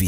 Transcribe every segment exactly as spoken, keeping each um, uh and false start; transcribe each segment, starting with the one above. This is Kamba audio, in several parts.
V.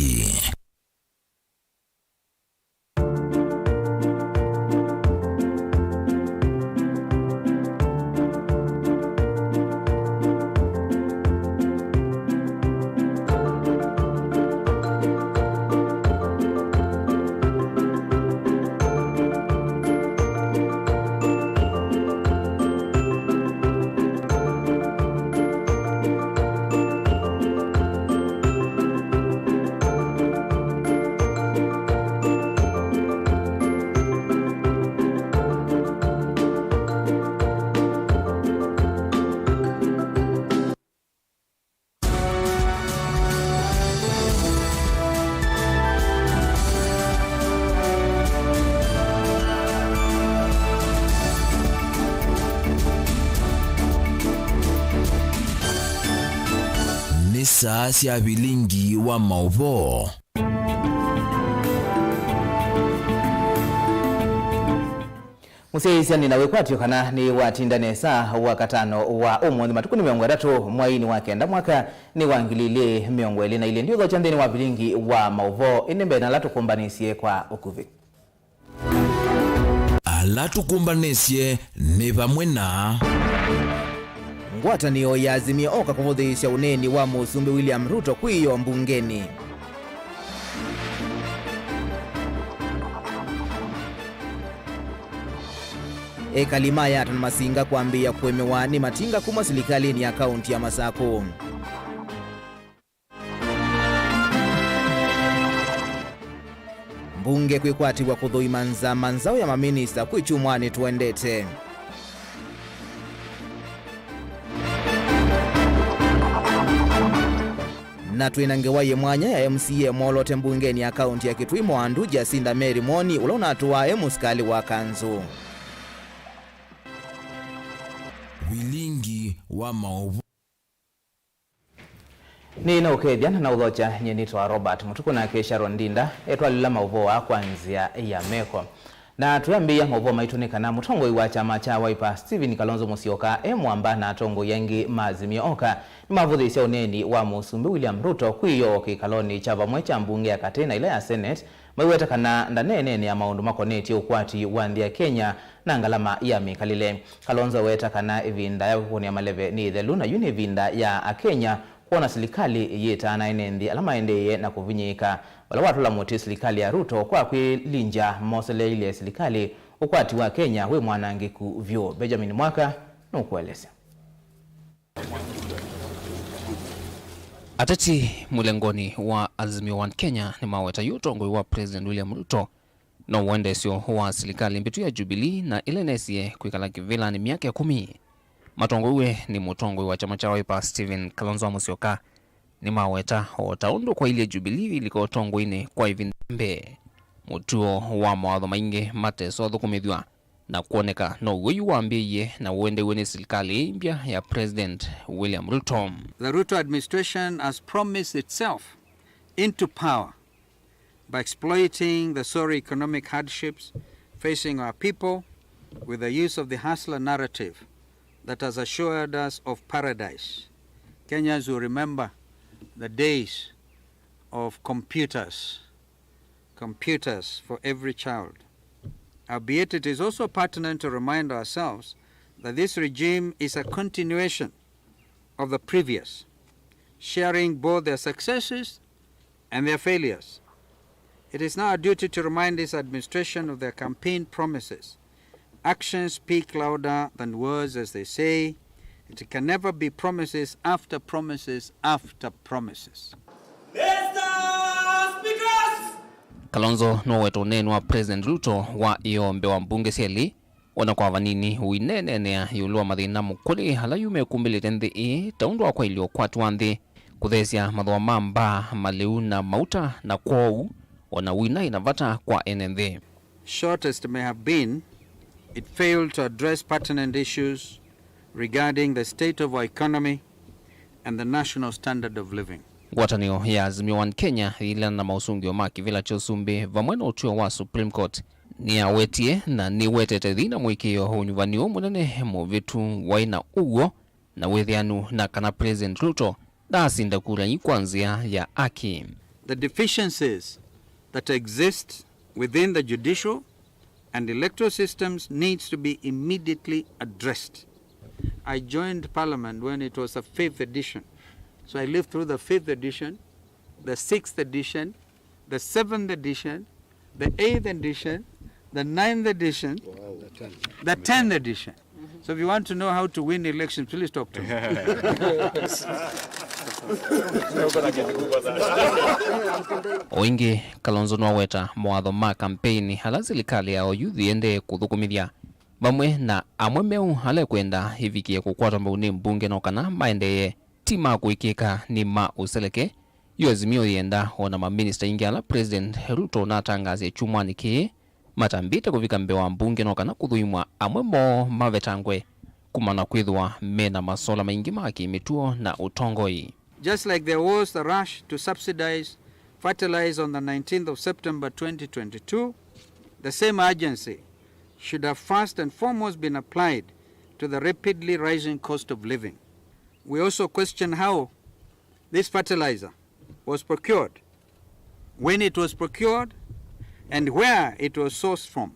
Nĩ saa sya vilingi wa maũvoo. Mũsyaĩĩsya nĩ na wĩkwatyo kana nĩ watinda nesa wakatano wa ũmũnthĩ, matukũ nĩ mĩongo ĩtatũ, mwainĩ wa kenda, mwaka nĩ wa ngili ilĩ mĩongo ĩlĩ na ilĩ. Ndiũthokya nthĩnĩ wa vilingi wa maũvoo, ĩndĩ mbee na ala tũkũmbanĩsye kwa ũkuvĩ. Ala tũkũmbanĩsye nĩ vamwe na. Ngwatanĩo ya Azimio oka kũvũthĩĩsya ũneeni wa Mũsumbĩ William Ruto kwĩyoo mbungenĩ. Ekali ma Yatta na Masinga kwambĩĩa kũemewa nĩ matinga kuma silikalĩnĩ ya kaunti ya Masakũ. Mbunge kwĩkwatĩw'a kũthũima nzama nzaũ ya maminista kwĩ kyumwanĩ tũendete. Na twĩ na ngewa yĩ mwanya ya M C A mwolote mbungenĩ ya kaunti ya Kitui Mwandu, Jacinda Mary Mwoni, ũla ũnatũaa e mũsikalĩ wa kanzũ. Vilingi wa maũvoo. Nĩ na ũkethya na na ũthokya, nyie nĩtwa Robert Mũtuku, nake Sharon Ndinda etwalĩla maũvoo aa kwa nzĩa ya meko. Na twĩambĩĩa maũvoo maitũ nĩ kana mũtongoi wa kyama kya Wiper, Stephen Kalonzo Musyoka, e mwamba na atongoi angĩ ma Azimio oka nĩmavũthĩĩsya ũneeni wa Mũsumbĩ William Ruto kwĩyoo kĩkalonĩ kya vamwe kya mbunge ya katĩ na ĩla ya Senate, maiweta kana ndaneeneenea maũndũ makonetye ũkwati wa nthĩ ya Kenya na ngalama ya mĩkalĩle. Kalonzo eweta kana ĩvinda ya kũkũnĩa maleve nĩ ĩthelu, na yu nĩ ĩvinda ya Akenya kwona silikalĩ ĩyĩtaana ene nthĩ ala maendeeye na kũvinyĩĩka, vala watũla mũtĩ silikalĩ ya Ruto kwa kwĩlingya moseleile silikalĩ ũkwati wa Kenya wĩ mwanangĩku vyũ. Benjamin Mwaka nũkũelesya. Ateti mũlengonĩ wa Azimio One Kenya nĩmaweta yu ũtongoi wa President William Ruto no ũendesyo wa silikalĩ mbĩtu ya Jubilee na ĩla ĩnesie kwĩkala kĩvĩlanĩ myaka ĩkũmi. Matongoew'e nĩ mũtongoi wa kyama kya Wiper, Stephen Kalonzo Musyoka, nĩmaweta o ta ũndũ kwailyĩ Jubilee ĩilika ũtongoinĩ kwa ĩvinda mbee, mũtuo wa mawatho maingĩ matesa ũthũkũmĩthw'a na kwoneka now'o yu wambĩĩie na ũendeiwe nĩ silikalĩ ĩĩ mbya ya President William Ruto. The Ruto administration has promised itself into power by exploiting the sorry economic hardships facing our people with the use of the hustler narrative that has assured us of paradise. Kenyans will remember the days of computers, computers for every child. Albeit it is also pertinent to remind ourselves that this regime is a continuation of the previous, sharing both their successes and their failures. It is now our duty to remind this administration of their campaign promises. Actions speak louder than words, as they say. It can never be promises after promises after promises. Mister Speakers! Kalonzo nũweta ũneeni wa President Ruto wa ĩyoo mbee wa mbunge syelĩ, ona kwa vanini ũineeneenea ĩũlũ wa mathĩna mũkũlĩ ala yu mekumbĩlĩte nthĩ ĩĩ, ta ũndũ wa kwaĩlya ũkwati wa nthĩ, kũtheesya mathooa ma mbaa, malĩu na mauta, na kwoou ona ũinaĩ na vata kwa ene nthĩ. Short as it may have been, it failed to address pertinent issues regarding the state of our economy and the national standard of living. Ngwatanĩo ya Azimio One Kenya yĩilana na maũsũngĩo ma kĩvĩla kya ũsumbĩ vamwe na ũtw'ĩo wa Supreme Court nĩyawetie na nĩwetete thĩna mũĩkĩĩo ũnyuvani ũũ mũnene mũvĩtu waĩ na ũw'o na wĩthĩanu na kana President Ruto ndaasinda kura ii kwa nzĩa ya aki. The deficiencies that exist within the judicial and electoral systems needs to be immediately addressed. I joined Parliament when it was a fifth edition. So I lived through the fifth edition, the sixth edition, the seventh edition, the eighth edition, the ninth edition, the tenth edition. So if you want to know how to win elections, please talk to me. O ĩngĩ, Kalonzo nĩwaweta mawatho ma kampeini ala silikalĩ ya oyuthi yĩendee kũthũkũmĩthya, vamwe na amwe meũ ala ekwenda ĩvikĩe kũkwatwa mbau nĩ mbunge no kana maendeee ti ma kũĩkĩĩka nĩ ma ũseleke. Yu Azimio yĩenda o na maminista aingĩ ala President Ruto ũnatangaasya kyumwanĩ kĩĩ matambĩte kũvika mbee wa mbunge no kana kũthũimwa amwe moo mavetangwe kumana na kwĩthĩwa me na masola maingĩ ma kĩmĩtuo na ũtongoi. Just like there was the rush to subsidize fertilizer on the nineteenth of September twenty twenty-two, the same urgency should have first and foremost been applied to the rapidly rising cost of living. We also question how this fertilizer was procured, when it was procured, and where it was sourced from.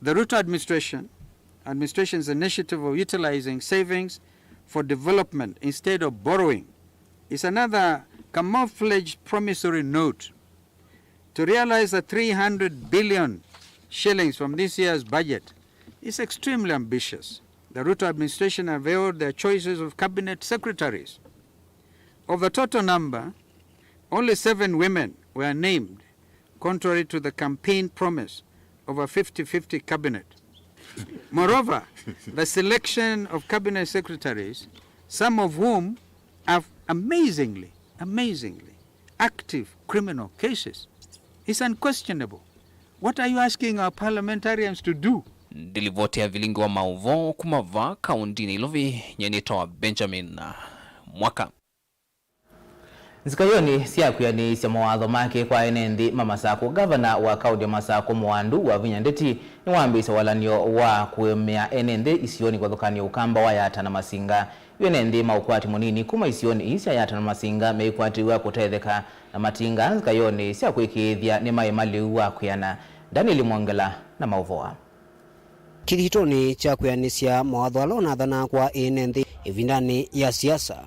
The Ruto administration, administration's initiative of utilizing savings for development instead of borrowing is another camouflaged promissory note. To realize the three hundred billion shillings from this year's budget is extremely ambitious. The Ruto administration availed their choices of cabinet secretaries. Of the total number, only seven women were named, contrary to the campaign promise of a fifty fifty cabinet. Moreover, the selection of cabinet secretaries, some of whom have amazingly, amazingly active criminal cases, is unquestionable. What are you asking our parliamentarians to do? Ndilivoti ya vilingi wa maũvoo kuma vaa kaũntinĩ Nairobi, nyie nĩtawa Benjamin Mwaka. Nzikayonĩ sya kwĩanĩisya mawatho make kwa ene nthĩ ma Masakũ, ngavana wa kaũnti ya Masakũ Mwandu Wavinya Ndeti nĩwambĩĩsye walan'yo wa kũemea ene nthĩ isionĩ kĩvathũkany'o Ũkamba wa Yata na Masinga. Yu ene nthĩ ma ũkwati mũnini kuma isionĩ ii sya Yata na Masinga meĩkwatĩw'a kũtetheka na matinga nzikayonĩ sya kwĩkĩĩthya nĩmaĩma lĩu wa kwĩana. Daniel Mwongela na maũvoo aa. Kĩthitonĩ kya kwĩanĩsya mawatho ala ũnathanaa kwa ene nthĩ ĩvindanĩ ya siasa.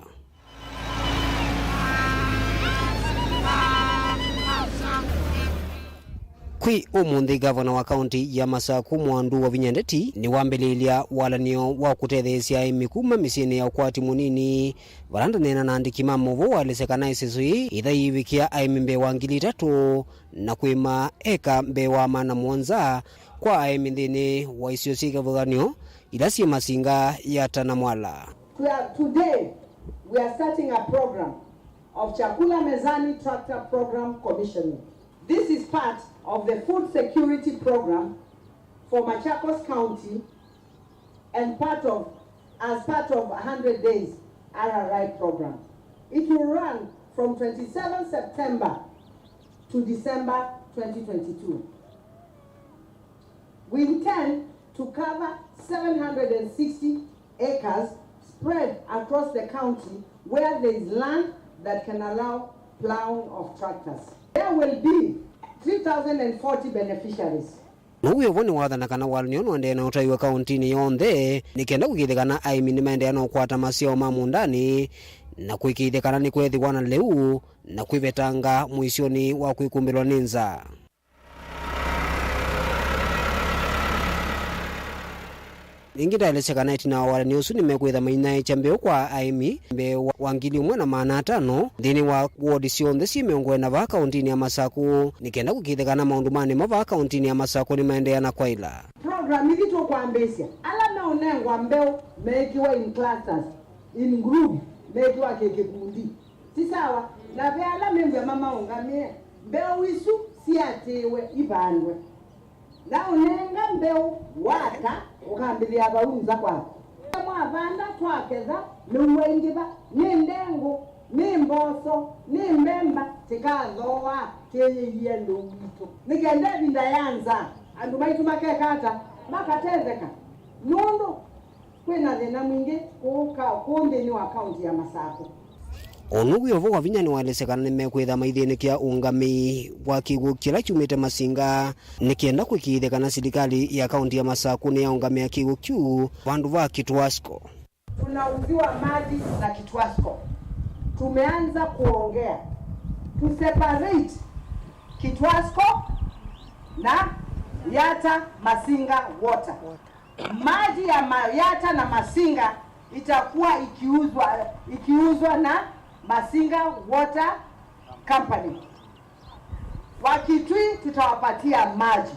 Kwĩ ũmũnthĩ, ngavana wa kaũnti ya Masakũ Mwandu Wavinya Ndeti nĩwambĩlĩĩlya walan'yo wa kũtetheesya aĩmi kuma mĩsyĩnĩ ya ũkwati mũnini, vala ndaneena na andĩki ma maũvoo waelesya kana ĩseso yĩĩ ĩthaiĩvĩkĩa aĩmi mbee wa ngili itatũ na kũĩma eka mbee wa maana mũonza kwa aĩmi nthĩnĩ wa isio syĩ kĩvathũkany'o ila syĩ Masinga, Yata na Mwala. We are, today, we are starting a program of Chakula Mezani Tractor Program Commissioning. This is part of the food security program for Machakos County and part of, as part of a hundred days R R I program. It will run from twenty-seven September to December twenty twenty-two. We intend to cover seven hundred and sixty acres spread across the county where there is land that can allow plowing of tractors. There will be three thousand and forty beneficiaries. Na wĩovo nĩwathana kana walan'yo nũendee na ũtaiwa kaũntinĩ yonthe nĩ kenda kũĩkĩĩthya kana aĩmi nĩmaendeea na ũkwata masyao ma mũũndanĩ na kũĩkĩĩthya kana nĩkweethĩwa na lĩu na kwĩvetanga mũisyonĩ wa kwĩkumbĩlwa nĩ nzaa. Ĩngĩ ndaelesya kana ĩtina wa walan'yo ũsu nĩmekwĩtha mainyaĩĩkya mbeũ kwa aĩmi mbee wa, wa ngili ĩmwe na maana atano nthĩnĩ wa wodi syonthe syĩ mĩongo ĩna vaa kaũntinĩ ya Masakũ, nĩ kenda kũĩkĩĩthya kana maũndũ ma nĩmo vaa kaũntinĩ ya Masakũ nĩmaendeea na kwaĩla. Program ithi tũkwambĩĩsya, ala meũnengwa mbeũ meĩkĩwa in clusters, in group, meĩkĩwa kĩ kĩkundi. Ti sawa, na ve ala mew'a mamaũngamĩe mbeũ isu siatĩĩwe ivandwe. Na ũnenga mbeũ wata ũkambĩlĩĩa vau nza kwaku. Mwavanda twaketha, mĩuo ĩngĩva, nĩ ndengũ, nĩ mboso, nĩ mbemba, tĩkathooa, twĩyĩie lĩu witũ. Nĩ kenda ĩvinda ya nzaa, andũ maitũ makeka ata? Makatetheka. Nũndũ kwĩ na thĩna mwingĩ kũũ ka-, kũũ nthĩnĩ wa kaũnti ya Masakũ. O na ũu wĩ o vo, Wavinya nĩwaelesya kana nĩmekwĩtha maithĩnĩkĩa ũũngamĩi wa kĩw'ũ kĩla kyumĩte Masinga, nĩ kenda kũĩkĩĩthya kana silikalĩ ya kaũntĩ ya Masakũ nĩyaũngamĩa kĩw'ũ kyu vandũ va Kitwasco. Tunauziwa maji na Kitwasco. Tumeanza kuongea to separate Kitwasco na Yatta Masinga Water. Maji ya Ma-, Yatta na Masinga itakuwa ikiuzwa, ikiuzwa na Masinga Water Company. Wakitui tutawapatia maji.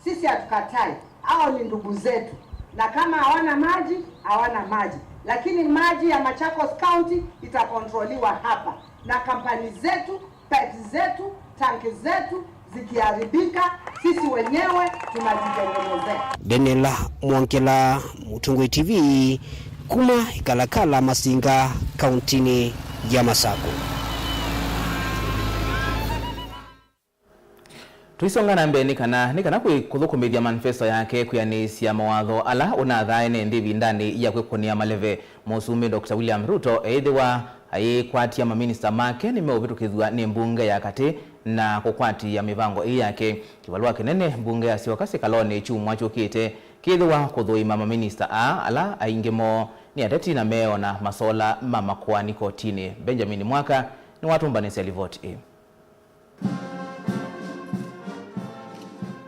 Sisi hatukatai. Hao ni ndugu zetu. Na kama hawana maji, hawana maji. Lakini maji ya Machakos County itakontroliwa hapa. Na kampani zetu, pipe zetu, tanki zetu zikiharibika, sisi wenyewe tunajitengenezea. Daniel Mwongela, Mũtũngũi T V, kuma Ikalakala Masinga, kauntinĩ ya Masakũ. Tũisonga na mbee nĩ kana, nĩ kana kwĩ kũthũkũmĩthya manifesto yake kwĩanĩsya mawatho ala ũnathae nĩ nthĩ ĩvindanĩ ya kwĩkũnĩa maleve, Mũsumbĩ Doctor William Ruto eĩthĩwa ayĩkwatya maminista make nĩmeũvĩtũkĩthw'a nĩ mbunge ya katĩ na kũkwatĩĩa mĩvango ĩĩ yake. Kĩvalũa kĩnene mbunge yasyoka sikalonĩ kyumwa kyũkĩte kĩĩthĩwa kũthũima maminista aa, ala aingĩ moo nĩ ateti na meona masola ma makoani kotinĩ. Benjamin Mwaka nĩwatũmbanĩsya livoti ĩĩ.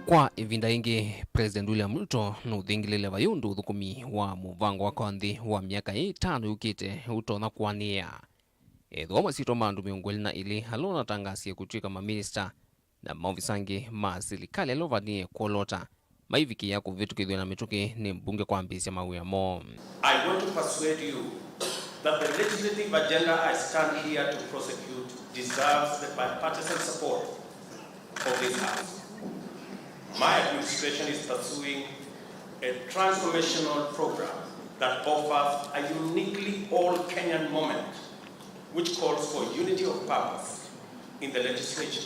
Kwa ĩvinda yĩngĩ, President William Ruto nũthingĩlĩle vai ũndũ ũthũkũmi wa mũvango wa kaũntĩ wa myaka ĩtano yũkĩte ũtonya kũanĩĩa. Ethĩwa masyĩtwa ma andũ mĩongo ĩlĩ na elĩ ala ũnatangasie kũtw'ĩka maminista na maovisa angĩ ma silikalĩ ala ũvanie kwolota maivikĩĩa kũvĩtũkĩthw'a na mĩtũkĩ nĩ mbunge kwambĩĩsya mawĩa moo. I want to persuade you that the legislative agenda I stand here to prosecute deserves the bipartisan support of this House. My administration is pursuing a transformational program that offers a uniquely all Kenyan moment, which calls for unity of purpose in the legislature.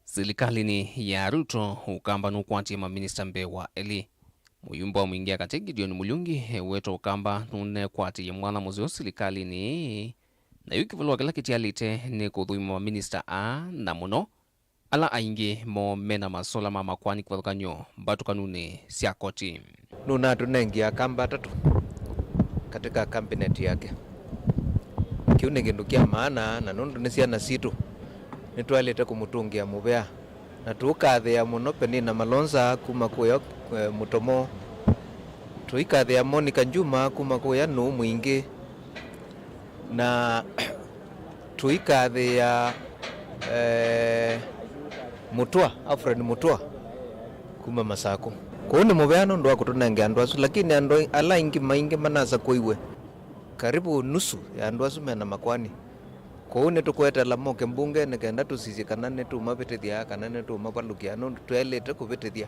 Silikalĩnĩ ya Ruto, Ũkamba nũkwatie maminista mbee wa elĩ. Mũyumbe wa Mwingi ya Katĩ Gideon Mũliungi eweta Ũkamba nũnekwatĩie mwanya mũseo silikalĩnĩ ĩĩ, na yu kĩvalũa kĩla kĩtialĩte nĩ kũthũima maminista aa, na mũno ala aingĩ moo mena masola ma makoani kĩvathũkany'o mbatũkanunĩ sya koti. Nũnatũnengie Akamba atatũ katika cabinet yake. Kĩu nĩ kĩndũ kya maana, na nũndũ nĩ syana sitũ, nĩtwaĩlĩte kũmũtũngĩa mũvea, na tũũkathĩĩa mũno Penina Malonza kuma kũya, eh, Mũtomo. Tũikathĩĩa Monica Juma kuma kũya Nũũ Mwingĩ, na tũikathĩĩa, eh, Mũtũa, Alfred Mũtũa kuma Masakũ. Kũu nĩ mũvea nũndũ wa kũtũnengea andũ asu, lakini andũ ala aingĩ maingĩ manasakũiwe, karibu nusu ya andũ asu mena makoani. Kwoou nĩtũkũetela moke mbunge nĩ kenda tũsisye kana nĩtũũmavĩtĩthya kana nĩtũũmavalũkya, nũndũ twaĩlĩte kũvĩtĩthya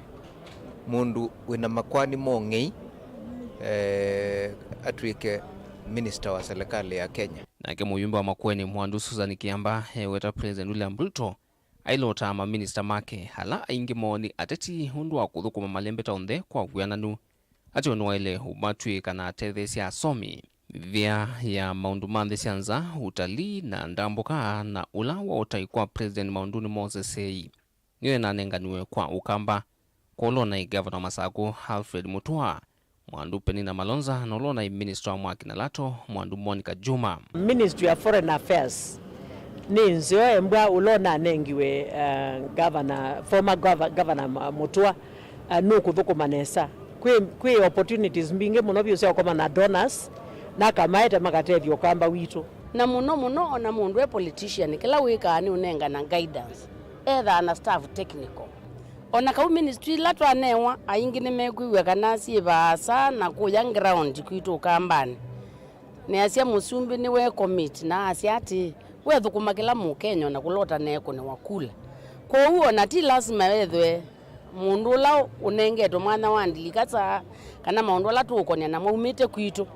mũndũ wĩna makoani mong'ei, eh, atw'ĩke minista wa silikalĩ ya Kenya. Nake mũyumbe wa Makueni Mwandu Susan Kĩamba eweta President William Ruto ailotaa maminista make, ala aingĩ moo nĩ ateti, ũndũ wa kũthũkũma malembeta onthe kwa wĩananu. Ateo nĩwaĩle ũmatw'ĩĩka na atetheesya asomi. Mĩvĩa ya maũndũ ma nthĩ sya nza, ũtalii, na ndambũka, na ũla wa ũtai kwa President maũndũnĩ ma ũseseei nĩyo ĩnanenganiwe kwa Ũkamba, kwa ũla ũnaĩ ngavana wa Masakũ, Alfred Mutua, Mwandu Penina Malonza, na ũla ũnaĩ minista wa mwaki na lato, Mwandu Monica Juma. Ministry ya Foreign Affairs nĩ nzeo embwa ũla ũnanengiwe, uh, governor, former gov-, governor Ma-, Mutua, uh, nũkũthũkũma nesa. Kwĩ, kwĩ opportunities mbingĩ mũno vyũ sya ũkoma na donors, na akamaete makatethya Ũkamba witũ. Na mũno mũno, ona mũndũ e politician, kĩla wĩkaa nĩ ũnengana guidance, ethaa na staff technical. Ona kau ministry ila twanewa, aingĩ nĩmekwĩw'a kana syĩ vaasa na kũya ground kwitũ Ũkambanĩ. Nĩasya mũsumbĩ nĩwe commit na asya atĩĩ, wethũkũma kĩla Mũkenya ona kũla ũtaneekũnĩwa kula. Kwoou ona ti lasima ethwe mũndũ ũla ũnengetwe mwanya wa ndilika saa kana maũndũ ala tũũkonea na maumĩte kwitũ.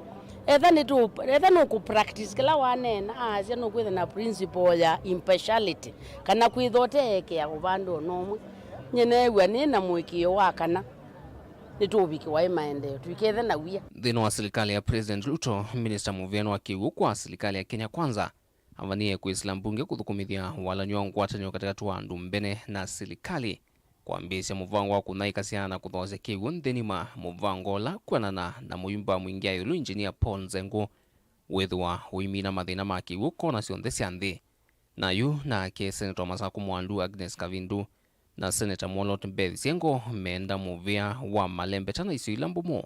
Etha nĩtũ-, etha nũkũ practice kĩla waneena, aasya nũkwĩtha na principle ya impartiality, kana kwĩtha ũteekea ũvande o na ũmwe. Nyie neew'a nĩ na mũĩkĩĩo wa kana nĩtũũvikĩwa ĩ maendeeo, tũikethe na wia. Nthĩnĩ wa silikalĩ ya President Ruto, Minista mũvĩanĩ wa kĩw'ũ kwa silikalĩ ya Kenya Kwanza, avanie kwĩsĩla mbunge kũthũkũmĩthya walany'o wa ngwatanĩo katĩkatĩ wa andũ mbene na silikalĩ, kwambĩĩsya mũvango wa kũthaĩkasya na kũthoosya kĩw'ũ nthĩnĩ ma mũvango ũla kwĩanana na mũyumba wa Mwingi ya ĩũlũ Engineer Paul Nzengũ wĩthĩwa ũimina mathĩna ma kĩw'ũ kona syonthe sya nthĩ. Na yu nake Seneta wa Masakũ Mwandu Agnes Kavindu na Seneta Mwolot Beth Siengo meenda mũvĩa wa malembeta na isio ila mbũmũ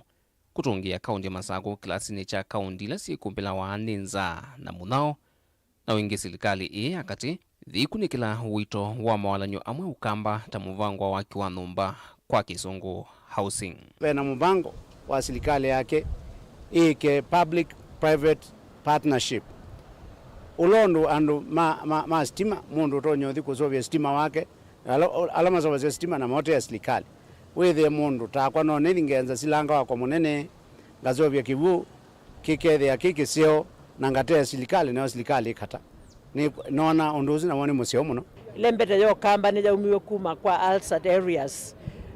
kũtũngĩa kaũnti ya Masakũ kĩlasinĩ kya kaũnti ila syĩkũmbĩlawa nĩ nzaa na mũnyao, na wĩngĩ silikalĩ ĩĩ ya katĩ yĩikunĩkĩla ũito wa mawalany'o amwe Ũkamba ta mũvango wa waki wa nyũmba, kwa Kĩsũngũ, housing. Ve na mũvango wa silikalĩ yake ĩĩke public private partnership, ũla ũndũ andũ ma, ma, ma sitima, mũndũ ũtonya ũthi kũseũvya sitima wake, ala, ala maseũvasya sitima na motea silikalĩ. Wĩthĩe mũndũ takwa no nĩthi ngenza silanga wakwa mũnene, ngaseũvya kĩw'ũ, kĩkethĩa kĩ kĩseo, na ngatea silikalĩ, nayo silikalĩ ĩkata. Nĩ, nona ũndũ ũsu naw'o nĩ mũseo mũno. Lembeta ya Ũkamba nĩyaumiw'e kuma kwa ALSAT areas,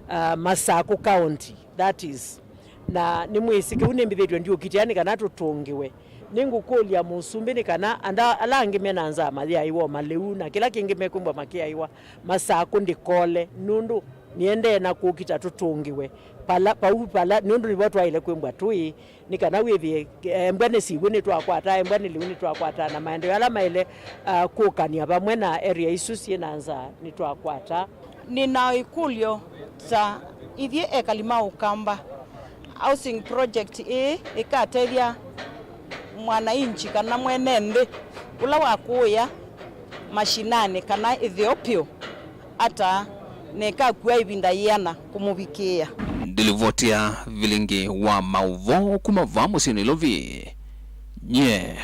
uh, Masakũ County, that is. Na nĩmwĩsĩ kĩu nĩmbĩthĩtw'e ndiũkitĩa nĩ kana tũtũngĩwe. Nĩngũkũlya mũsumbĩ nĩ kana andũ ala angĩ me na nzaa mayĩaĩwa o malĩu, na kĩla kĩngĩ mekwĩmbwa makĩaĩwa, Masakũ ndĩkole, nũndũ nĩendee na kũkita tũtũngĩwe pala, pau pala, nũndũ nĩvo twaĩle kwĩmbwa tũĩ, nĩ kana wĩthĩe, eh, embwa nĩ siw'ũ nĩtwakwata, embwa nĩ lĩu nĩtwakwata, na maendeeo ala maĩle, ah, kũkany'a vamwe na area isu syĩ na nzaa nĩtwakwata. Nĩna ĩkũlyo ta ithyĩ ekali ma Ũkamba, housing project ĩĩ ĩkatethya mwananchi kana mwene nthĩ ũla wakũĩa mashinani kana ĩtheo pyũ ata na ĩkakua ĩvinda yĩana kũmũvikĩĩa. Ndilivoti ya vilingi wa maũvoo kuma vaa mũsyĩ Nairobi, nyie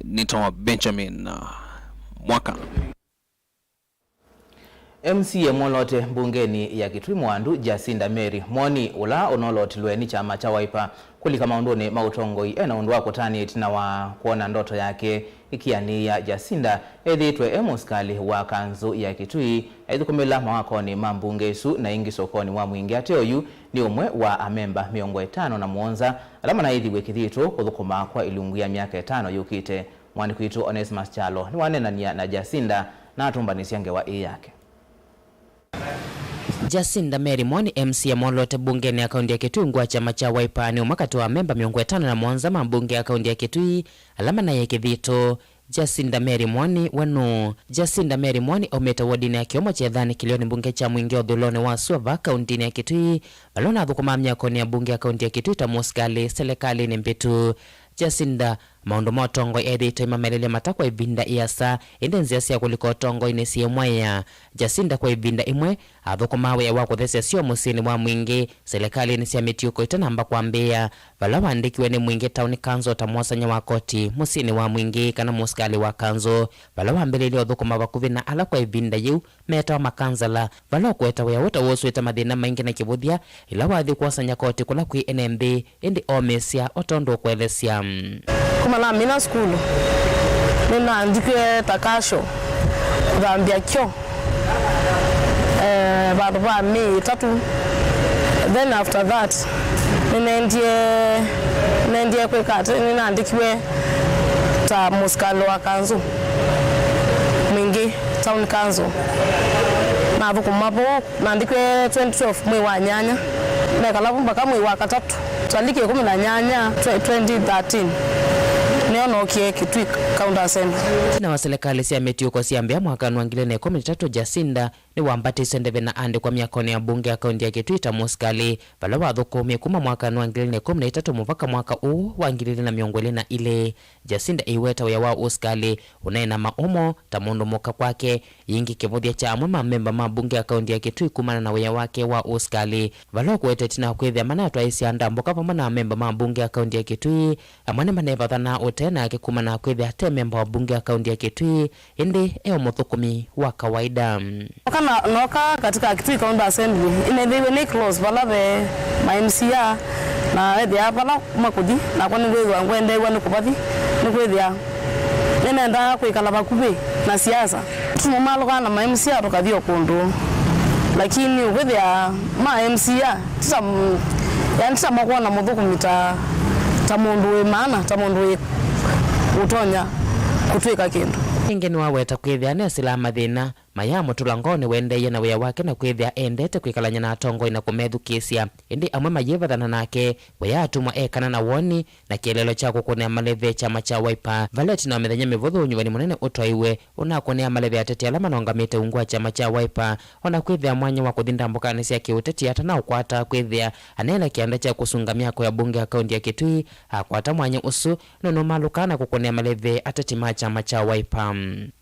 nĩtawa Benjamin Mwaka. M C A mwolote mbungenĩ ya Kitui Mwandu, Jacinda Mary Mwoni, ũla ũnolotilwe nĩ kyama kya Wiper kũlika maũndũnĩ ma ũtongoi, e na ũndũ wa kũtanĩa ĩtina wa kwona ndoto yake ĩkĩanĩĩa. Jacinda ethĩĩtwe e mũsikalĩ wa kanzũ ya Kitui aithũkũmĩla mawakonĩ ma mbunge ĩsu na ĩngĩ sokonĩ wa Mwingĩ. Ate oyu nĩ ũmwe wa amemba mĩongo ĩtano na mũonza ala manaĩthiw'e kĩthito kũthũkũma kwa ilungu ya myaka ĩtano yũkĩte. Mwandĩki witũ Onesmus Kyalo nĩwaneenany'a na Jacinda na atũmbanĩsya ngewa ĩĩ yake. Jacinda Mary Mwoni, M C A mwolote mbungenĩ ya kaũnti ya Kitui ungu wa kyama kya Wiper, nĩ ũmwe katĩ wa amemba mĩongo ĩtano na mũonza ma mbunge ya kaũnti ya Kitui ala manaĩe kĩthito. Jacinda Mary Mwoni we nũũ? Jacinda Mary Mwoni aumĩte wodinĩ ya Kĩomo kyethanĩkĩlyo nĩ mbunge kya Mwingĩ ũthũĩlonĩ wa sua vaa kaũntinĩ ya Kitui, vala ũnathũkũmaa myakonĩ ya mbunge ya kaũnti ya Kitui ta mũsikalĩ selekalĩnĩ mbĩtu. Jacinda maũndũ ma ũtongoi ethĩĩtwe aimamelelya mata kwa ĩvinda ĩasa, ĩndĩ nzĩa sya kũlika ũtongoinĩ syĩmwaĩa. Jacinda kwa ĩvinda ĩmwe athũkũmaa wĩa wa kũthesya syoo mũsyĩnĩ wa Mwingĩ, silikalĩnĩ sya mĩtiũko itanamba kwambĩĩa, vala waandĩkiwe nĩ Mwingĩ Town Council ta mwosany'a wa koti mũsyĩnĩ wa Mwingĩ kana mũsikalĩ wa kanzũ, vala wambĩlĩĩlye ũthũkũma vakuvĩ na ala kwa ĩvinda yĩu metawa makansala, vala ũkũeta wĩa ũũ ta wosũĩte mathĩna maingĩ na kĩvũthya ĩla wathi kwosany'a koti kũla kwĩ ene nthĩ, ĩndĩ omĩĩsya o tondũ ũkũelesya. Kuma namina sukulu, nĩnandikw'e ta kasho kũthambya kyo, eh, vandũ va mĩĩ ĩtatũ. Then after that, nĩnendie, nĩnendie kwĩka atĩ, nĩnandĩkiwe ta mũsikalĩ wa kanzũ Mwingĩ Town Council. Nathũkũma vau, nandĩkw'e twenty twelve mwei wa nyanya, nekala vu mpaka mwei wa katatũ, taliki ĩkũmi na nyanya, twe-, twenty thirteen, nĩyo nookie Kitui County Assembly. Ĩtina wa silikalĩ sya mĩtiũko syambĩa mwakanĩ wa ngili ilĩ na ĩkũmi na itatũ, Jacinda nĩwambatĩsye ndeve na andĩkwa myakonĩ ya mbunge ya kaũnti ya Kitui ta mũsikalĩ, vala wathũkũmie kuma mwakanĩ wa ngili ilĩ na ĩkũmi na itatũ mũvaka mwaka ũũ wa ngili ilĩ na mĩongo ĩlĩ na ilĩ. Jacinda ĩiweta wĩa wa ũsikalĩ ũnaĩ na maũmo ta mũndũ mũka kwake, yĩngĩ kĩvũthya kya amwe ma memba ma mbunge ya kaũnti ya Kitui kumana na wĩa wake wa ũsikalĩ, vala ũkũete ĩtina wa kwĩthĩa manatwaĩĩsya ndambũka vamwe na amemba ma mbunge ya kaũnti ya Kitui. Amwe nĩmanevathanaa ũtee nake kumana na kwĩthĩa ate memba wa mbunge ya kaũnti ya Kitui, ĩndĩ e o mũthũkũmi wa kawaida. Noka na, noka katika Kitui County Assembly, inethĩiwe nĩ close vala ve ma M C A, na ethĩa vala makũthi, nakwa nĩngwĩthĩwa ngwendeew'a nĩ kũvathi, nĩkwĩthĩa nĩnendaa kwĩkala vakuvĩ na siasa. Tũmũmalũkaa na ma M C A tũkathi o kũndũ, lakini ũkwĩthĩa ma M C A, ti ta, yani, ti ta makwona mũthũkũmi ta, ta mũndũ wĩ maana, ta mũndũ wĩ ũtonya kũtwĩka kĩndũ. Ĩngĩ nĩwaweta kwĩthĩa nesĩlaa mathĩna mayamũtũla ngoo nĩwendeeie na wĩa wake na kwĩthĩa endete kwĩkalany'a na atongoi na kũmethukĩĩsya. Ĩndĩ amwe mayĩvathana nake, we aatũmwa ekana na woni na kĩeleelo kya kũkũnĩa maleve kyama kya Wiper. Vala ĩtina wa mĩthenya mĩvũthũ, ũnyuvani mũnene ũtwaiwe ũnakũnĩa maleve ateti ala manongamĩte ungu wa kyama kya Wiper. O na kwĩthĩa mwanya wa kũthi ndambũkanĩ sya kĩũteti atanaũkwata, kwĩthĩa aneena kĩanda kya kũsunga myako ya mbunge ya kaunti ya Kitui akwata mwanya ũsu, nũnũmalũkaa na kũkũnĩa maleve ateti ma kyama kya Wiper.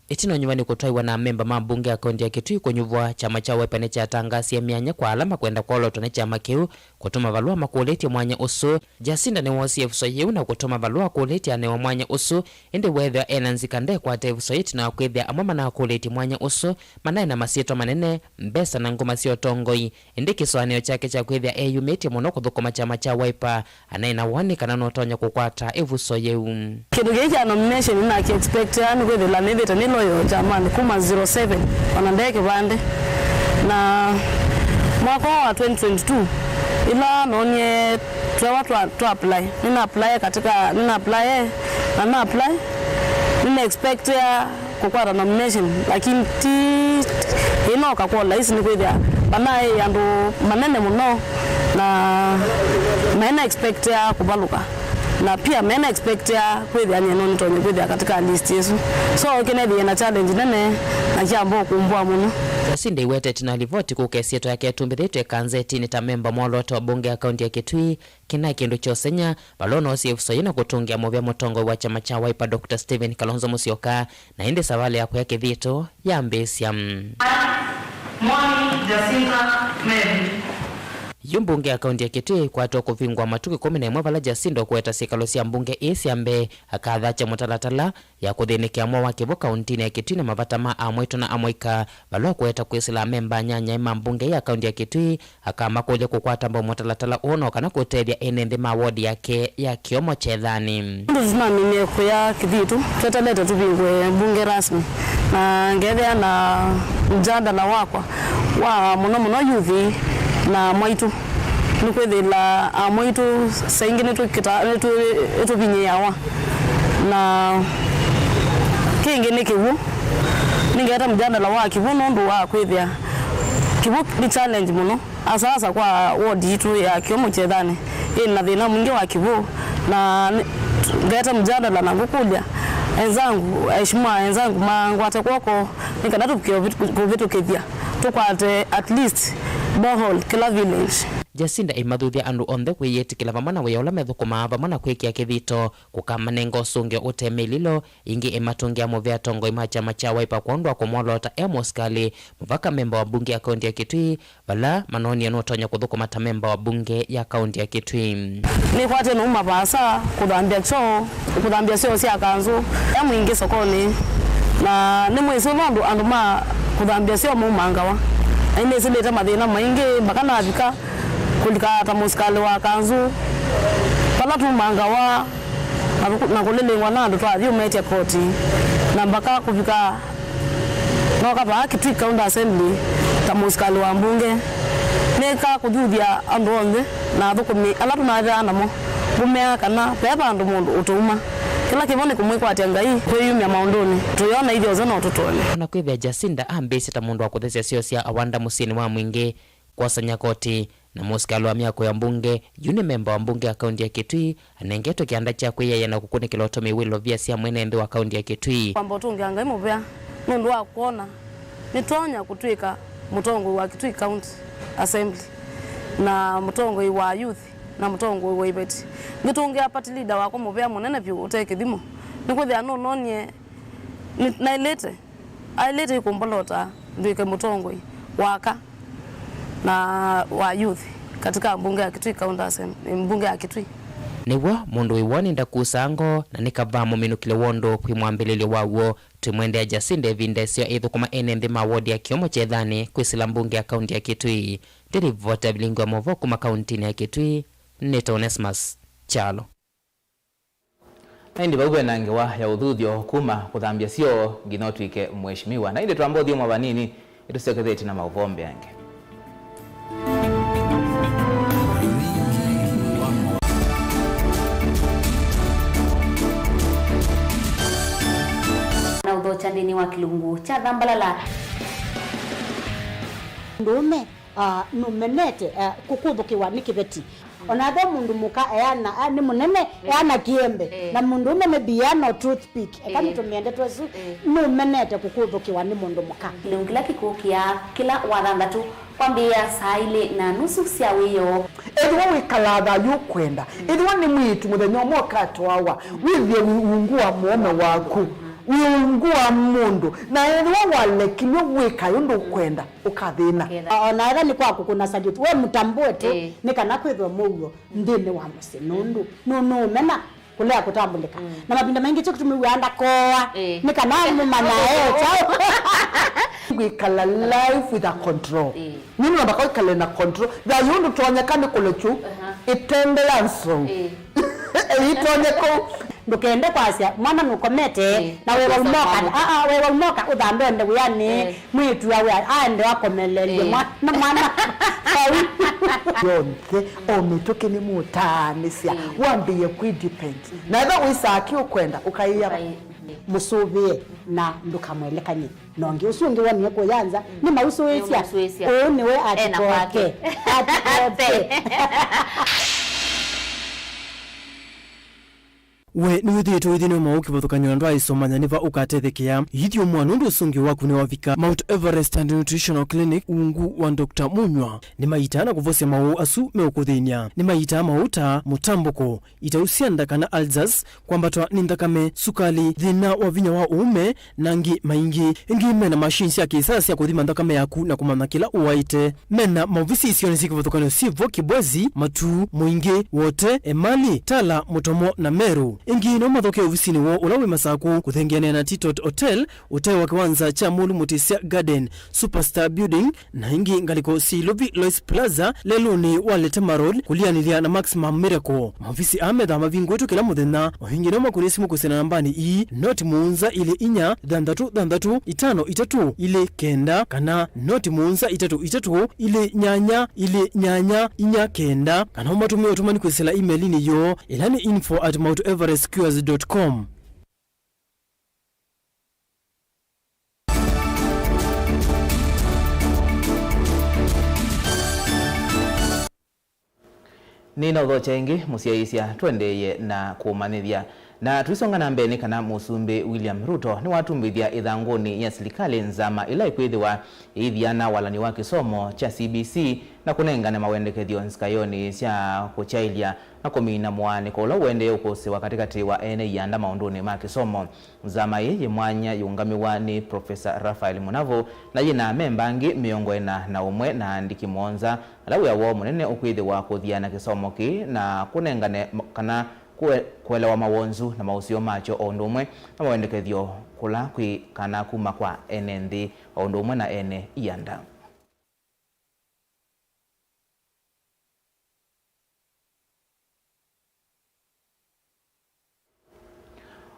Ĩtina ũnyuvani kũtwaiwa na amemba ma mbunge ya kaunti ya Kitui kũnyuvwa, kyama kya Wiper nĩkyatangasie myanya kwa ala makwenda kwolotwa nĩ kyama kĩu kũtũma valũa makũlĩtye mwanya ũsu. Jacinda nĩwoosie ĩvuso yĩu na kũtũma valũa akũlĩtye anewe mwanya ũsu, ĩndĩ weethĩwa e na nzika ndekwata ĩvuso yĩu ĩtina wa kwĩthĩa amwe manakũlĩtye mwanya ũsu manaĩ na masyĩtwa manene, mbesa na nguma sya ũtongoi. Ĩndĩ kĩsũanĩo kyake kya kwĩthĩa eyumĩtye mũno kũthũkũma kyama kya Wiper, anaĩ na woni kana nũtonya kũkwata ĩvuso yĩu. Kĩndũ kĩĩ kya nomination nĩnakĩ expectia nĩkwĩthĩla nĩthĩte nĩ loyal kyamanĩ kuma zero seven, ona ndee kĩvandĩ. Na mwaka wa twenty twenty-two, ĩla noonie twewa twa, twa apply, nĩna apply katika, nĩna apply, na na apply, nĩna expectia kũkwata nomination, lakini ti ĩnoka kwa laisi nĩkwĩthĩa vanaĩ andũ manene mũno na mena expectia kũvalũka, na pia mena expectia kwĩthĩa nyie no nĩtonye kwĩthĩa katika list ĩsu. So kĩnethĩie na challenge nene na kyamba kũmbũa mũno. Jacinda aiweta ĩtina wa livoti kũka ĩsyĩtwa yake ĩtumbĩthĩtwe kanzetinĩ ta memba mwolooto wa mbunge ya kaunti ya Kitui, kĩna kĩndũ kya ũseng'ya, vala ũnoosie ĩvuso yĩu na kũtũngĩa mũvea mũtongoi wa kyama kya Wiper, Doctor Stephen Kalonzo Musyoka, na ĩndĩ savalĩ ya kũya Kĩthitũ yambĩĩsya. Mwami Jacinta Mary. Yu mbunge ya kaunti ya Kitui ĩkwatwa kũvingũa matukũ ĩkũmi na ĩmwe vala Jacinta ũkũweta syĩkalo sya mbunge ĩĩ sya mbee akathakya mũtalatala ya kũthĩnĩkĩa mwa wa kĩvũ kauntinĩ ya Kitui na mavata ma amwaitũ na amũika, vala ũkũweta kwĩsĩla amemba anyanyae ma mbunge ya kaunti ya Kitui akamakũlya kũkwata mbau mũtalatala ũũ no kana kũtethya ene nthĩ ma wodi yake ya Kĩomo Kyethanĩ. Ũndũ tũnaminie kũya Kĩthitũ, twetelete tũvingũe mbunge rasmi, na ngethĩa na mjadala wakwa wa mũno mũno yuthi na mwaitũ. Nĩkwĩthĩla amwaitũ saingĩ nĩtũkĩta-, nĩtũ-, nĩtũvinyĩĩawa. Na kĩngĩ nĩ kĩw'ũ. Nĩngeta mjadala wa kĩw'ũ nũndũ wa kwĩthĩa kĩw'ũ nĩ challenge mũno, asa asa kwa ward yitũ ya Kĩomo Kyethanĩ ĩna thĩna mwingĩ wa kĩw'ũ. Na nĩ-, ngeta mjadala na ngũkũlya enzangu, aheshimiwa enzangu mangwate kw'oko nĩ kana tũvike kũvit-, kũvĩtũkĩthya, tũkwate at least borehole kĩla village. Jacinda aimathuthya andũ onthe kwĩyĩtĩkĩla vamwe na wĩa ũla methũkũmaa vamwe na kwĩkĩa kĩthito kũkamanenga ũsũngĩo ũte mĩlilo, ĩngĩ ĩmatũngĩa mũvea atongoi ma kyama kya Wiper kwondũ wa kũmwoloota e mũsikalĩ mũvaka memba wa mbunge ya kaunti ya Kitui, vala manoonie nũtonya kũthũkũma ta memba wa mbunge ya kaunti ya Kitui. Nĩkwatie nauma vaasa kũthambya kyoo, kũthambya syoo sya kanzũ, e mwingĩ sokonĩ, na nĩmwĩsĩ ũla ũndũ andũ ma kũthambya syoo maumangawa. Na nĩnĩsĩlĩte mathĩna maingĩ mpaka navika kũlika ta mũsikalĩ wa kanzũ, vala tumangawa na kũ-, na kũlĩlĩngwa na andũ twathi ũmetya koti, na mpaka kũvika nooka vaa Kitui County Assembly ta mũsikalĩ wa mbunge. Nĩka kũthuthya andũ onthe na athũkũmi ala tũnathĩawa namo, ngũmea kana ve vandũ mũndũ ũtũuma. Kĩla kĩvo nĩ kũmwĩkwatya Ngai, kwĩyumya maũndũnĩ, tũyona ithyonthe no tũtonye. O na kwĩthĩa Jacinda ambĩĩsye ta mũndũ wa kũthesya syoo sya awanda mũsyĩnĩ wa mwingĩ, kwosany'a koti na mũsikalĩ wa myako ya mbunge, yu nĩ memba wa mbunge ya kaunti ya Kitui, anengetwe kĩanda kya kwĩyaĩa na kũkunĩkĩla ũtũmĩi wa ilovia sya mwene nthĩ wa kaunti ya Kitui. Kwamba ũtũngĩa Ngai mũvea nũndũ wa kwona nĩtwanya kũtw'ĩka mũtongoi wa Kitui County Assembly, na mũtongoi wa youth, na mũtongoi wa iveti. Ngĩtũngĩa party leader wakwa mũvea mũnene vyũ ũte kĩthimo, nĩkwĩthĩa nũnonie nĩ-, naĩlĩte Aĩlĩte ĩkũmbolota ndw'ĩke mũtongoi wa aka na wa youth katika mbunge ya Kitui County Assembly, mbunge ya Kitui. Nĩw'o, mũndũ wĩ woni ndakusaa ngoo, na nĩ kavaa mũminũkĩle wondũ kwĩ mwambĩlĩlyo waw'o. Twĩmwendea Jacinda ĩvinda ĩseo ĩthũkũma ene nthĩ ma wodi ya Kĩomo Kyethanĩ kwĩsĩla mbunge ya kaunti ya Kitui. Ndĩlivota vilingi wa maũvoo kuma kauntinĩ ya Kitui, nĩta Onesmus Kyalo. Na ĩndĩ vau ve na ngewa ya ũthuthyo kuma kũthambya syoo nginya ũtw'ĩke mũeshimiwa. Na ĩndĩ twamba ũthyũmũa vanini, nĩtũsyokethĩtye na maũvoo mbeange. Na ũthokya Nthĩnĩ wa kĩlungu kya Thambalala. Mũndũũme, ah, nũmenete, ah, kũkũthũkĩwa nĩ kĩveti. O na ethĩwa mũndũ mũka eana, ah, nĩ mũnene, eh, eana kĩembe, eh, na mũndũũme maybe eana o toothpick. Eka, eh, nĩtũmĩe ndeto ĩsu, eh, nũmenete kũkũthũkĩwa nĩ mũndũ mũka. Kĩlungu kĩla kĩkũkĩa kĩla Wathanthatũ kwambĩĩa saa ilĩ na nusu sya wĩoo. Ethĩwa wĩkalaa thayũ ũkwenda, ethĩwa nĩ mwĩĩtu mũthenya ũmwe ũkatwawa, wĩthĩe wĩ ungu wa mũũme waku, wĩ ungu wa mũndũ, na ethĩwa walekilw'e wĩka ũndũ ũkwenda, ũkathĩna. Ũkethĩna. O na ethĩwa nĩ kwa kũkũna salute, we mũtambũe tu, ĩĩ, nĩ kana kwĩthwe mũuo nthĩnĩ wa mũsyĩ, nũndũ nũ-, nũũmena kũlea kũtambũlĩka. Mm. Na mavinda maingĩ kyo kĩtumi wĩaa ndakoa, ĩĩ, nĩ kana mũmanya e kyaũ. Kwĩkala life with a control. Ĩĩ. Nũndũ namba kwĩkale na control. Thayũ ndũtonyeka nĩ kũlekyu. Aha. Ĩtembea nzou. Ĩĩ. Ĩitonye kũu. Ndũkende kwasya mwana nũkomete, ĩĩ, na wĩva ũmoka. Aa, wĩva ũmoka ũthambe ende wĩanĩ. Ĩĩ. Mwĩĩtu awe aende akomelelye, ĩĩ, mwa-, na mwana. Au. Yonthe, o mĩtũkĩ nĩmũtaanĩsya. Ĩĩ. Wambĩĩe kwĩ depend. Mhm. Na ethĩwa wĩsaa kĩ ũkwenda, ũkaĩa. Ũkaĩ-, ĩĩ, mũsũvĩe na ndũkamwelekany'e na ũngĩ. Ũsu ũngĩ wonie kũya nza, mm, nĩmausũĩsya. Nĩmausũĩsya. Ũũ nĩwe ena atikoke. Kwake. Atikoke. We nĩwĩthĩĩtwe ũithi nĩ maũ kĩvathũkany'o na ndwaĩsomanya nĩ va ũkatethekea? Ithyomoa nũndũ ũsũngĩo waku nĩwavika. Mount Everest and Nutritional Clinic ungu wa Doctor Munywa nĩmaitaa na kũvosya maũũ asu meũkũthĩny'a. Nĩmaitaa maũũ ta mũtambũko, itau sya nda kana ulcers, kwambatwa nĩ nthakame, sukali, thĩna wa vinya wa ũũme, na angĩ maingĩ. Ĩngĩ mena machine sya kĩsaa sya kũthima nthakame yaku na kũmanya kĩla ũwaĩte. Mena maovisi isionĩ syĩ kĩvathũkany'o syĩ vo Kibwezi, Matuu, Mũingĩ, Wote, Emali, Tala, Mũtomo na Meru. Ĩngĩ no mathokee ovisinĩ woo ũla wĩ Masakũ kũthengeanĩa na Titot Hotel, ũtee wa kĩwanza kya Mũlu Mũtĩsya Garden, Superstar Building, na ĩngĩ ngalĩko syĩ Ilovi Lois Plaza, lelũnĩ wa Letema Road, kũlianĩlya na Maximum Miracle. Maovisi aa methaa mavingũĩtwe kĩla mũthenya. Mavinge no makũnĩe simũ kwĩsĩla nambanĩ ii, noti mũonza ilĩ inya, thanthatũ thanthatũ, itano itatũ, ilĩ kenda, kana noti mũonza itatũ itatũ, ilĩ nyanya, ilĩ nyanya, inya kenda, kana ũmatũmĩe ũtũmani kwĩsĩla email-inĩ yoo, ĩla nĩ info at mount everest cures dot com. Nĩnaũthokya ĩngĩ, mũsyaĩĩsya, tũendeeye na kũmanyĩthya. Na tũisonga na mbee, nĩ kana Mũsumbĩ William Ruto nĩwatumbĩthya ĩthangũnĩ ya silikalĩ nzama ĩla ĩkwĩthĩwa ĩithiana walany'o wa kĩsomo kya C B C na kũnengane mawendekethyo nzikayonĩ sya kũkyaĩlya na kũmina mũaanĩko ũla ũendee ũkũsĩwa katĩkatĩ wa ene ianda maũndũnĩ ma kĩsomo. Nzama ĩĩ yĩ mwanya yĩũngamĩwa nĩ Professor Raphael Munavu, na yĩ na amemba angĩ mĩongo ĩna na ũmwe na aandĩki mũonza, ala wĩa woo mũnene ũkwĩthĩwa kũthiana kĩsomo kĩĩ na kũnengane m-, kana kũe-, kũelewa mawonzu na maũseo makyo, o ũndũ ũmwe na mawendekethyo kũla kwĩ kana kuma kwa ene nthĩ, o ũndũ ũmwe na ene ianda.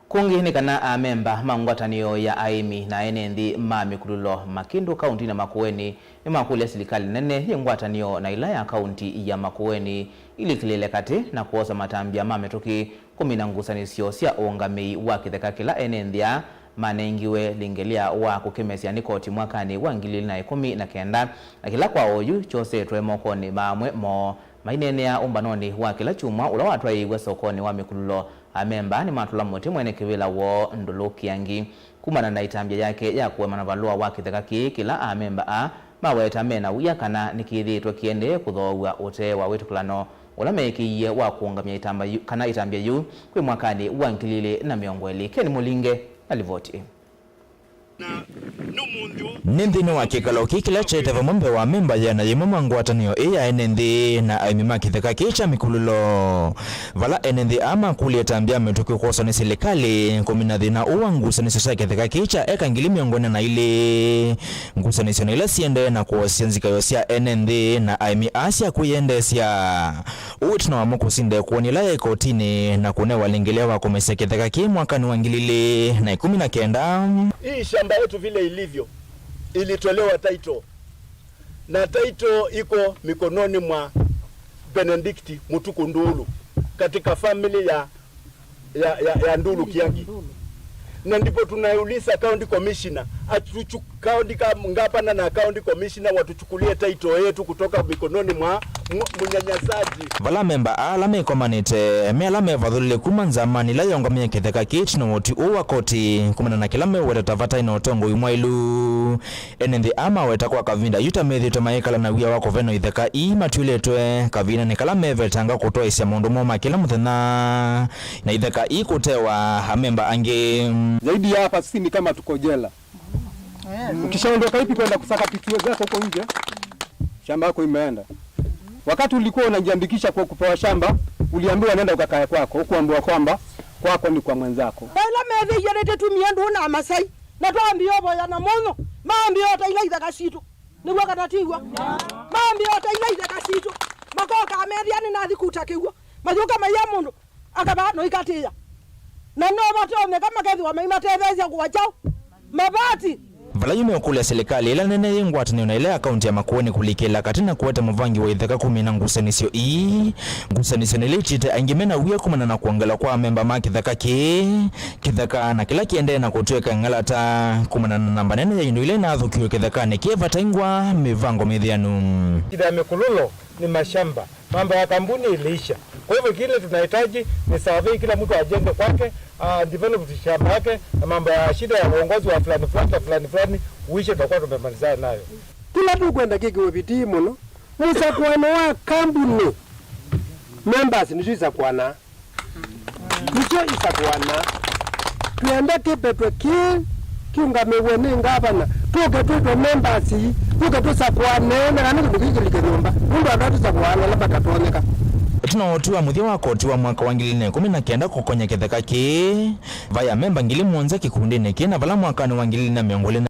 Kũngĩ nĩ kana amemba ma ngwatanĩo ya aĩmi na ene nthĩ ma mĩkulũlo Makĩndũ kauntinĩ ya Makueni nĩmakũlya silikalĩ nene yĩ ngwatanĩo na ĩla ya kaunti ya Makueni ilikĩlĩle katĩ na kwosa matambya ma mĩtũkĩ kũmina ngusanĩsyo sya ũũngamĩi wa kĩtheka kĩla ene nthĩ aa manengiwe lĩngelĩa wa kũkĩmesya nĩ koti mwakanĩ wa ngili ilĩ na ĩkũmi na kenda, na kĩla kwa oyu kyosetwe mokonĩ ma amwe moo. Maineenea ũmbanonĩ wa kĩla kyumwa ũla watwaĩĩw'e sokonĩ wa Mĩkulũlo, amemba nĩmatũla mũtĩ mwene kĩvĩla woo Ndũlũ Kĩangi. Kumana na ĩtambya yake ya kũema na valũa wa kĩtheka kĩĩ kĩla amemba aa maweta me na wia kana nĩkĩthĩĩtwe kĩendee kũthoow'a ũtee wa wĩtĩkĩlano ũla meekĩie wa kũũngamya ĩtambya yu, kana ĩtambya yĩu kwĩ mwakanĩ wa ngili ilĩ na mĩongo ĩlĩ. Ken Mũlinge na livoti ĩĩ. Nĩ nthĩnĩ wa kĩkalo kĩĩ kĩla kyaĩte vamwe mbee wa amemba ĩana yĩmwe ma ngwatanĩo ĩĩ ya ene nthĩ na aĩmi ma kĩtheka kĩĩ kya Mĩkulũlo, vala ene nthĩ aa makũlya ĩtambya ya mĩtũkĩ kwoswa nĩ silikalĩ kũmina thĩna ũũ wa ngusanĩsyo sya kĩtheka kĩĩ kya eka ngili mĩongo ĩna na ilĩ. Ngusanĩsyo na ila siendee na kũosya nzikayo sya ene nthĩ na aĩmi aa sya kwĩyendeesya. Ũũ ĩtina wamo kũsinda ĩkũani ĩla yaĩ kotinĩ na kũnewa lĩngelĩa wa kũmesya kĩtheka kĩĩ mwakanĩ wa ngili ilĩ na ĩkũmi na kenda. Hii shamba yetu vile ilivyo, ilitolewa title. Na title iko mikononi mwa Benedict Mutuku Ndulu katika family ya, ya, ya, ya Ndulu Kiangi. Na ndipo tunauliza county commissioner, atuchu-, county ka-, gavana na county commissioner watuchukulie title yetu kutoka mikononi mwa mu-, mnyanyasaji. Vala amemba ala mekomanĩte, me ala mevathũlile kuma nzamanĩ ĩla yongamie kĩtheka kĩĩ ĩtina wa ũtwi ũũ wa koti, kumana na kĩla meweta ta vataĩ na ũtongoi mwaĩlu. Ene nthĩ aa maweta kwa kavinda yu ta methĩĩtwe mayĩkala na wia wa kũvenwa itheka ii matw'ĩlĩtwe kavindanĩ kala mevetanga kũtwaĩsya maũndũ moo ma kĩla mũthenya, na itheka ii kũtewa amemba angĩ. Zaidi ya hapa sisi ni kama tuko jela. Ukishaondoka hivi kwenda kusaka P T O zako huko nje, shamba yako imeenda. Wakati ulikuwa unajiandikisha kwa kupewa shamba, uliambiwa nenda ukakae kwako, hukuambiwa kwamba kwako ni kwa mwenzako. Vala methĩie nĩtũtumie ndũũ na Amasai, na twambie ũvoya na mũnyũ, mambie ũtaila ithaka sitũ. Nĩw'o kana tiw'o? Mambie ũtaila ithaka sitũ, makoka methĩa nĩnathi kuta kĩw'ũ, mayũka maiya mũndũ, akavaa noikatĩĩa. Na no vatonyeka makethĩwa maimatetheesya kũa kyaũ? Mavati. Vala yu meũkũlya silikalĩ ĩla nene yĩ ngwatanĩo na ĩla ya kaunti ya Makueni kũlikĩla katĩ na kũete mũvangi wa itheka kumina ngusanĩsyo ii. Ngusanĩsyo nĩlĩtĩte aingĩ mena wia kumana na kwongelwa kwa amemba ma kĩtheka kĩĩ, kĩtheka na kĩla kĩendee na kũtw'ĩka ng'alata kumana na namba nene ya indo ila inathũkiwe kĩthekanĩ kĩĩ vata ingwa mĩvango mĩthĩanu. Shida ya Mikululo ni mashamba. Mambo ya kampuni iliisha. Kwa hivyo kile tunahitaji ni survey, kila mtu ajenge kwake, a develop shamba yake, na mambo ya shida ya uongozi wa fulani fulani na fulani fulani uishe, tutakuwa tumemalizana nayo. Kĩla tũkwenda kĩkĩwe vitii mũno, mũsakuano wa kambuni, members nĩsyo isakuanaa. Nĩsyo isakuana. Twĩenda kĩvetwe kĩĩ kĩũngamĩwe nĩ ngavana. Tũke twĩtwe members, tũke tũsakuane, na kana kĩndũ kĩĩ kĩlike nyũmba. Nũndũ andũ aa tũsakuana ala matatonyeka. Ĩtina wa ũtwi wa mũthya wa koti wa mwaka wa ngili ilĩ na ikũmi na kenda kũkonya kĩtheka kĩĩ, vai amemba ngili mũonza kĩkundĩnĩ kĩĩ, na vala mwakanĩ wa ngili ilĩ na mĩongo ĩlĩ na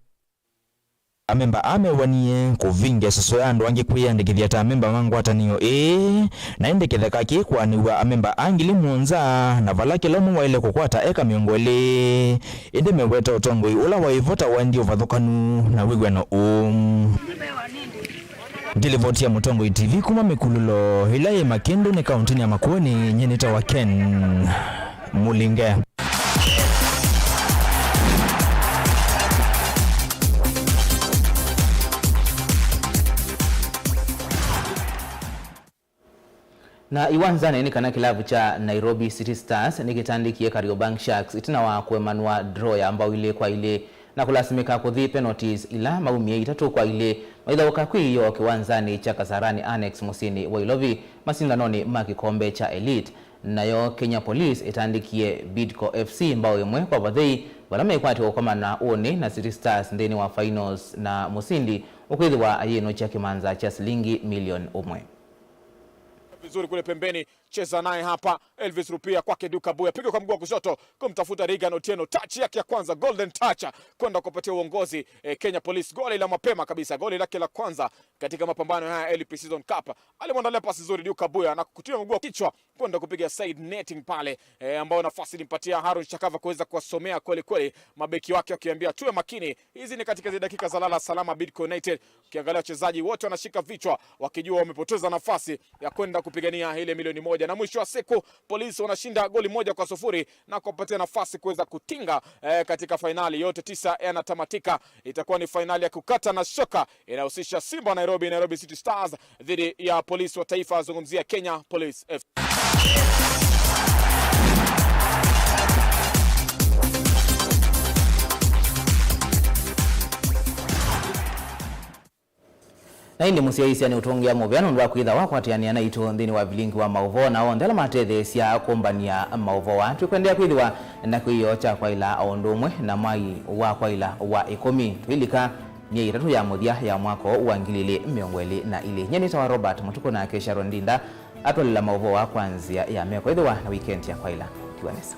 Amemba aa mewanie kũvingĩa ĩsoso ya andũ angĩ kwĩyĩandĩkĩthya ta amemba ma ngwatanĩo ĩĩ, na ĩndĩ kĩtheka kĩĩ kũanĩw'a amemba aa ngili mũonza, na vala kĩla ũmwe waĩle kũkwata eka mĩongo ĩlĩ, ĩndĩ meweta ũtongoi ũla waĩ vo ta waendie ũvathũkanu na wĩw'ano ũũ. Ndilivoti ya Mũtongoi T V kuma Mĩkulũlo ĩla yĩ Makĩndũnĩ kaũntĩnĩ ya Makueni, nyie nĩtawa Ken Mũlinge. Na iwanzanĩ nĩ kana kĩlavu kya Nairobi City Stars nĩkĩtandĩkie Kariobangi Sharks ĩtina wa kũemanwa draw ya mbao ilĩ kwa ilĩ na kũlasimĩka kũthi penalties ila maumie itatũ kwa ilĩ maithaũka kwĩ ĩyoo kĩwanzanĩ kya Kasarani Annex mũsyĩnĩ wa Ilovi masindanonĩ ma kĩkombe kya Elite. Nayo Kenya Police ĩtandĩkie Bidco F C mbao ĩmwe kwa vathei vala mekwatya ũkomana ũnĩ na City Stars nthĩnĩ wa finals, na mũsindi ũkwĩthĩwa ayĩnũkya kĩmanza kya silingi milioni ũmwe. Vizuri kule pembeni, cheza naye hapa Elvis Rupia kwake Duka Buya, piga kwa mguu wa kushoto kumtafuta Reagan Otieno, touch yake ya kwanza, golden touch, kwenda kupatia uongozi eh, Kenya Police goli la mapema kabisa, goli lake la kwanza katika mapambano haya ya L P Season Cup. Alimwandalia pasi nzuri Duka Buya na kukutia mguu wa kichwa kwenda kupiga side netting pale, eh, ambao nafasi ilimpatia Haron Shakava kuweza kuwasomea kweli kweli mabeki wake, wakiambia tuwe makini. Hizi ni katika zile dakika za lala salama Bidco United. Ukiangalia wachezaji wote wanashika vichwa wakijua wamepoteza nafasi ya kwenda kupigania ile milioni moja, na mwisho wa siku Polisi wanashinda goli moja kwa sufuri na kuwapatia nafasi kuweza kutinga eh, katika fainali. Yote tisa yanatamatika, itakuwa ni fainali ya kukata na shoka inayohusisha Simba wa Nairobi, Nairobi City Stars, dhidi ya Polisi wa Taifa, azungumzia Kenya Police F C. Na ĩndĩ mũsyaĩĩsya nĩ ũtũngĩa mũvea nũndũ wa kwĩtha wakwatĩanĩa naitũ nthĩnĩ wa vilingi wa maũvoo, na onthe ala matetheesya kũmbany'a maũvoo aa. Twĩkwendeea kwĩthĩwa na kĩĩo kya kwaĩla o ũndũ ũmwe na mwai wa kwaĩla wa ĩkũmi. Twĩlika myei ĩtatũ ya mũthya ya mwaka ũũ wa ngili ilĩ mĩongo ĩlĩ na ilĩ. Nyie nĩtawa Robert Mũtukũ, nake Sharon Ndinda atũlĩla maũvoo aa kwa nzĩa ya meko. Ĩthĩwa na wikendi ya kwaĩla. Tiwa nesa.